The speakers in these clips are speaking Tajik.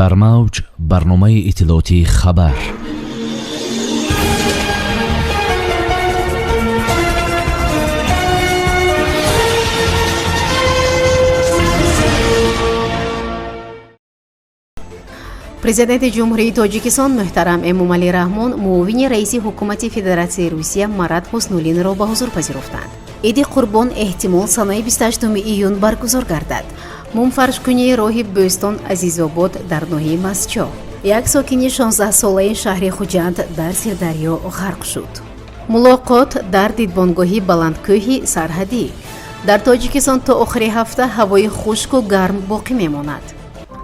Дар мавҷ барномаи иттилоотии «Хабар». Президенти Ҷумҳурии Тоҷикистон муҳтарам Эмомалӣ Раҳмон муовини раиси Ҳукумати Федератсияи Русия Марат Ҳуснуллинро ба ҳузур пазируфтанд. Иди Қурбон эҳтимол санаи 28 июн баргузор гардад. Мумфаршкунии роҳи Бӯстон Азизобод дар ноҳияи Мастчоҳ. Як сокини 16-солаи шаҳри Хуҷанд дар Сирдарё ғарқ шуд. Мулоқот дар дидбонгоҳи баландкӯҳи сарҳадӣ. Дар Тоҷикистон то охири ҳафта ҳавои хушку гарм боқӣ мемонад.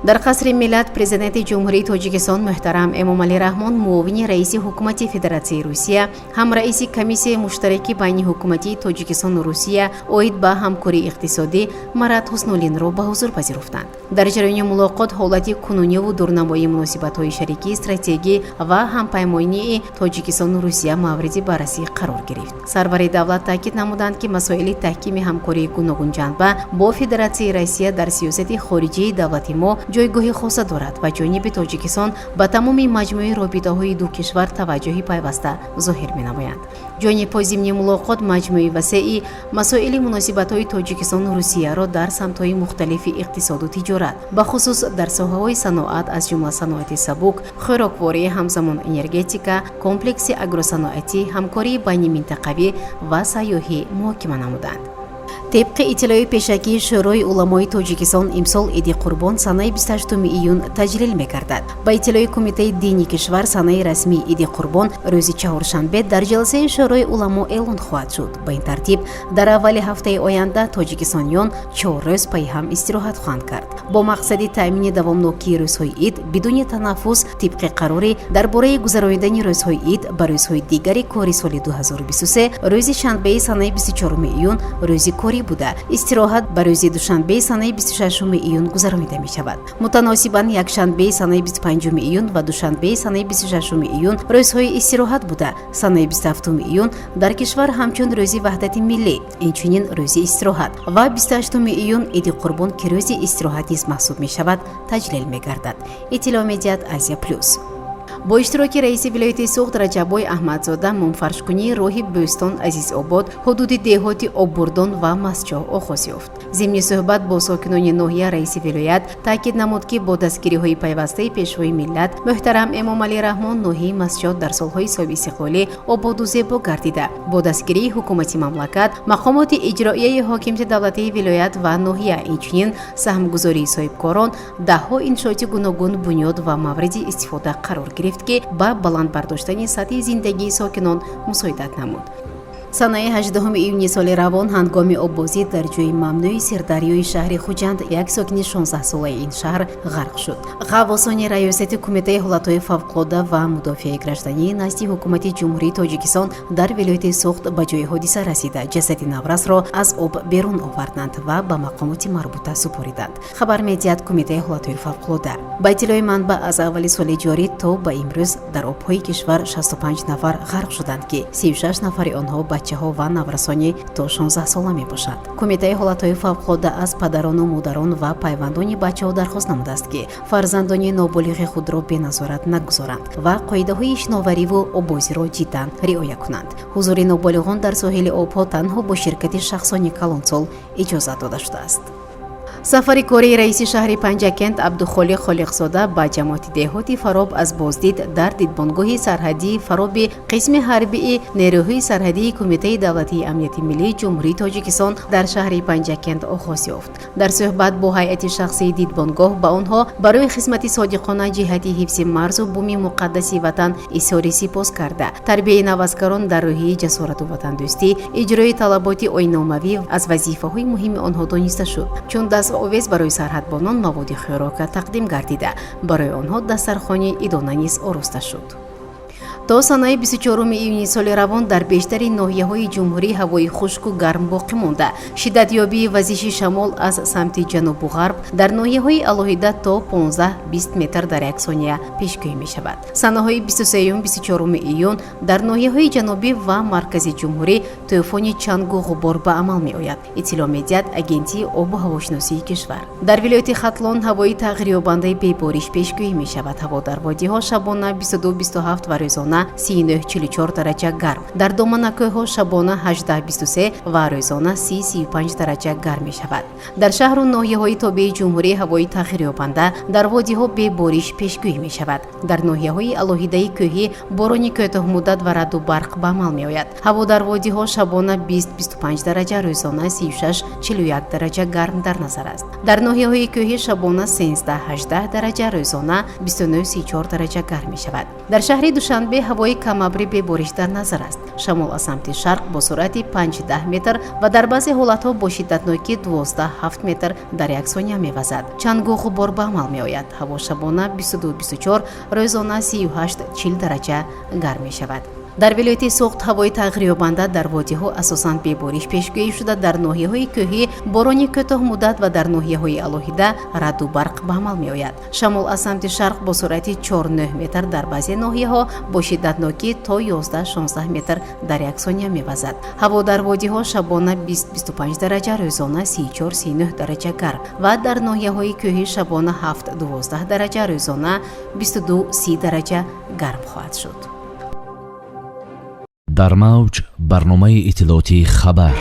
Дар Қасри Миллат Президенти Ҷумҳурии Тоҷикистон муҳтарам Эмомалӣ Раҳмон муовини раиси Ҳукумати Федератсияи Русия, ҳамраиси Комиссияи муштараки байниҳукуматии Тоҷикистону Русия оид ба ҳамкории иқтисодӣ Марат Ҳуснуллинро ба ҳузур пазируфтанд. Дар ҷараёни мулоқот ҳолати кунуниву дурнамоии муносибатҳои шарикии стратегӣ ва ҳампаймонии Тоҷикистону Русия мавриди баррасӣ қарор гирифт. Сарвари давлат таъкид намуданд, ки масоили таҳкими ҳамкории гуногунҷанба бо Федератсияи Россия дар сиёсати хориҷии давлати мо ҷойгоҳи хоса дорад ва ҷониби Тоҷикистон ба тамоми маҷмӯи робитаҳои ду кишвар таваҷҷӯҳи пайваста зоҳир менамоянд. Ҷонибҳо зимни мулоқот маҷмӯи васеи масоили муносибатҳои Тоҷикистону Русияро дар самтҳои мухталифи иқтисоду тиҷорат, бахусус дар соҳаҳои саноат, аз ҷумла саноати сабук, хӯрокворӣ, ҳамзамон энергетика, комплекси агросаноатӣ, ҳамкории байниминтақавӣ ва сайёҳӣ муҳокима намуданд. Тибқи иттилои пешакии Шӯрои уламои Тоҷикистон, имсол Иди Қурбон санаи 28 июн таҷлил мегардад. Ба иттилои Кумитаи дини кишвар, санаи расмии Иди Қурбон рӯзи чаҳоршанбе дар ҷаласаи Шӯрои уламо эълон хоҳад шуд. Ба ин тартиб, дар аввали ҳафтаи оянда тоҷикистониён 4 рӯз пайи ҳам истироҳат хоҳанд кард. Бо мақсади таъмини давомнокии рӯзҳои ид бидуни танаффус, тибқи қарори дар бораи гузаронидани рӯзҳои ид ба рӯзҳои дигари кори соли 2023, рӯзи шанбеи санаи 24 июн рӯзи корӣ буда, истироҳат ба рӯзи душанбеи санаи 26 июн гузаронида мешавад. Мутаносибан, якшанбеи санаи 25 июн ва душанбеи санаи 26 июн рӯзҳои истироҳат буда, санаи 27 июн дар кишвар ҳамчун рӯзи ваҳдати миллӣ, инчунин рӯзи истироҳат, ва 28 июн Иди Қурбон, ки рӯзи истироҳат низ маҳсуб мешавад, таҷлил мегардад. Иттилоъ медиҳад Азия Плюс. Бо иштироки раиси вилояти Суғд Раҷаббой Аҳмадзода мумфаршкунии роҳи Бӯстон Азизобод ҳудуди деҳоти Оббурдон ва Мастчоҳ оғоз ёфт. Зимни суҳбат бо сокинони ноҳия раиси вилоят таъкид намуд, ки бо дастгириҳои пайвастаи Пешвои миллат муҳтарам Эмомалӣ Раҳмон ноҳияи Мастчоҳ дар солҳои соҳибистиқлолӣ ободу зебо гардида, бо дастгирии ҳукумати мамлакат, мақомоти иҷроияи ҳокимияти давлатии вилоят ва ноҳия, инчунин саҳмгузории соҳибкорон даҳҳо иншооти гуногун бунёд ва мавриди истифода қарор гирифт, ки ба баланд бардоштани сатҳи зиндагии сокинон мусоидат намуд. Санаи 18 июни соли равон ҳангоми оббозӣ дар ҷои мамнӯи Сирдарёи шаҳри Хуҷанд як сокини 16-солаи ин шаҳр ғарқ шуд. Ғаввосони Раёсати Кумитаи ҳолатҳои фавқулода ва мудофиаи гражданӣ назди Ҳукумати Ҷумҳурии Тоҷикистон дар вилояти Суғд ба ҷои ҳодиса расида, ҷасади наврасро аз об берун оварданд ва ба мақомоти марбута супориданд, хабар медиҳад Кумитаи ҳолатҳои фавқулода. Ба иттилои манбаъ, аз аввали соли ҷорӣ то ба имрӯз дар обҳои кишвар 65 нафар ғарқ шуданд, ки 36 нафари онҳо бачаҳо ва наврасони то 16 сола мебошанд. Кумитаи ҳолатҳои фавқулода аз падарону модарон ва пайвандони бачаҳо дархост намудааст, ки фарзандони ноболиғи худро беназорат нагузоранд ва қоидаҳои шиновариву оббозиро ҷиддан риоя кунанд. Ҳузури ноболиғон дар соҳили обҳо танҳо бо ширкати шахсони калонсол иҷозат дода шудааст. Сафари кории раиси шаҳри Панҷакент Абдухолиқ Холиқзода ба ҷамоати деҳоти Фароб аз боздид дар дидбонгоҳи сарҳадии Фароби қисми ҳарбии нерӯҳои сарҳадии Кумитаи давлатии амнияти миллии Ҷумҳурии Тоҷикистон дар шаҳри Панҷакент оғоз ёфт. Дар суҳбат бо ҳайати шахсии дидбонгоҳ ба онҳо барои хизмати содиқона ҷиҳати ҳифзи марзу буми муқаддаси ватан изҳори сипос карда, тарбияи наваскарон дар рӯҳияи ҷасорату ватандӯстӣ, иҷрои талаботи оинномавӣ аз вазифаҳои муҳими онҳо дониста шуд. Чун дастовез барои сарҳадбонон маводи хӯрока тақдим гардида, барои онҳо дастархони идона низ ороста шуд. То санаи 24 июни соли равон дар бештари ноҳияҳои ҷумҳурӣ ҳавои хушку гарм боқӣ монда, шиддатёбии вазиши шамол аз самти ҷанубу ғарб дар ноҳияҳои алоҳида то 15-20 метр дар як сония пешгӯӣ мешавад. Санаҳои 23-24 июн дар ноҳияҳои ҷанубӣ ва маркази ҷумҳурӣ тӯфони чангу ғубор ба амал меояд, иттилоъ медиҳад Агентии обу ҳавошиносии кишвар. Дар вилояти Хатлон ҳавои тағйирёбандаи бебориш пешгӯӣ мешавад. Ҳаво дар водиҳо шабона 22-27 ва рӯзона 39-44 дараҷа гарм, дар доманакӯҳҳо шабона 18-23 ва рӯзона 30-35 дараҷа гарм мешавад. Дар шаҳру ноҳияҳои тобеи ҷумҳурӣ ҳавои тағйирёбанда, дар водиҳо бебориш пешгӯӣ мешавад. Дар ноҳияҳои алоҳидаи кӯҳӣ борони кӯтоҳмуддат ва раъду барқ ба амал меояд. Ҳаво дар водиҳо шабона 20-25 дараҷа, рӯзона 36-41 дараҷа гарм дар назар аст. Дар ноҳияҳои кӯҳӣ шабона 13-18 дараҷа, рӯзона 29-34 дараҷа гарм мешавад. Дар шаҳри Душанбе ҳавои камабри бебориш дар назар аст. Шамол аз самти шарқ бо суръати 5-10 метр ва дар баъзе ҳолатҳо бо шиддатнокӣ 12-7 метр дар як сония мевазад. Чангу ғубор ба амал меояд. Ҳаво шабона 22-24, рӯзона 38-40 дараҷа гарм мешавад. Дар вилояти Суғд ҳавои тағйирёбанда, дар водиҳо асосан бебориш пешгӯӣ шуда, дар ноҳияҳои кӯҳӣ борони кӯтоҳмуддат ва дар ноҳияҳои алоҳида раъду барқ ба амал меояд. Шамол аз самти шарқ бо суръати 4-9 метр, дар баъзе ноҳияҳо бо шиддатнокӣ то 11-16 метр дар як сония мевазад. Ҳаво дар водиҳо шабона 20-25 дараҷа, рӯзона 34-39 дараҷа гарм ва дар ноҳияҳои кӯҳӣ шабона 7-12 дараҷа, рӯзона 22-30 дараҷа гарм хоҳад шуд. Дар мавҷ барномаи иттилоотии «Хабар».